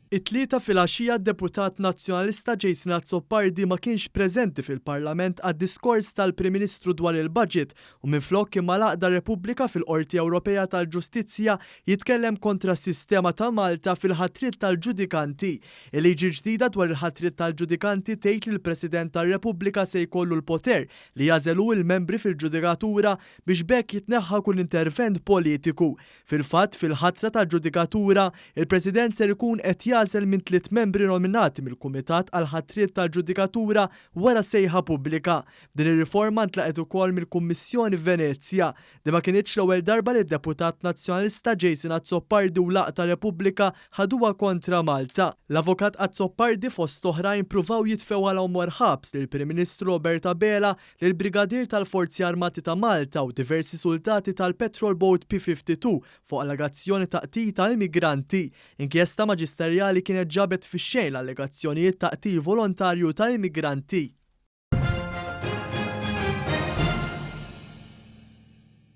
It-Tlieta filgħaxija d-deputat Nazzjonalista Jason Azzopardi ma kienx preżenti fil-Parlament għad-diskors tal-Prim Ministru dwar il-budget u minflok kien mal-għaqda Repubblika fil-Qorti Ewropea tal-Ġustizzja jitkellem kontra s-sistema ta' Malta fil-ħatriet tal-ġudikanti. Il-liġi l-ġdida dwar il-ħatriet tal-ġudikanti tgħid li l-President tar-Repubblika se jkollu l-poter li jagħżel hu l-membri fil-ġudikatura biex b'hekk jitneħħa kull intervent politiku. Fil-fatt, fil-ħatra tal-ġudikatura, il-President ser ikun qed jagħżel minn tliet membri nominati mill-Kumitat għall-Ħatriet tal-Ġudikatura wara sejħa pubblika. Din ir-riforma ntlaqgħet ukoll mill-Kummissjoni Venezja. Din ma kinitx l-ewwel darba li d-deputat Nazzjonalista Jason Azzopardi u l-għaqda Repubblika ħaduha kontra Malta. L-Avukat Azzopardi fost oħrajn pruvaw jitfgħu għal għomor ħabs lill-Prim Ministru Robert Abela lill-Brigadier tal-Forzi Armati ta' Malta u diversi suldati tal-Patrol Boat P-52 fuq allegazzjoni ta' qtil ta' immigranti. Inkjesta maġisterjali kienet ġabet fix-xejn l-allegazzjonijiet ta' qtil volontarju ta' immigranti.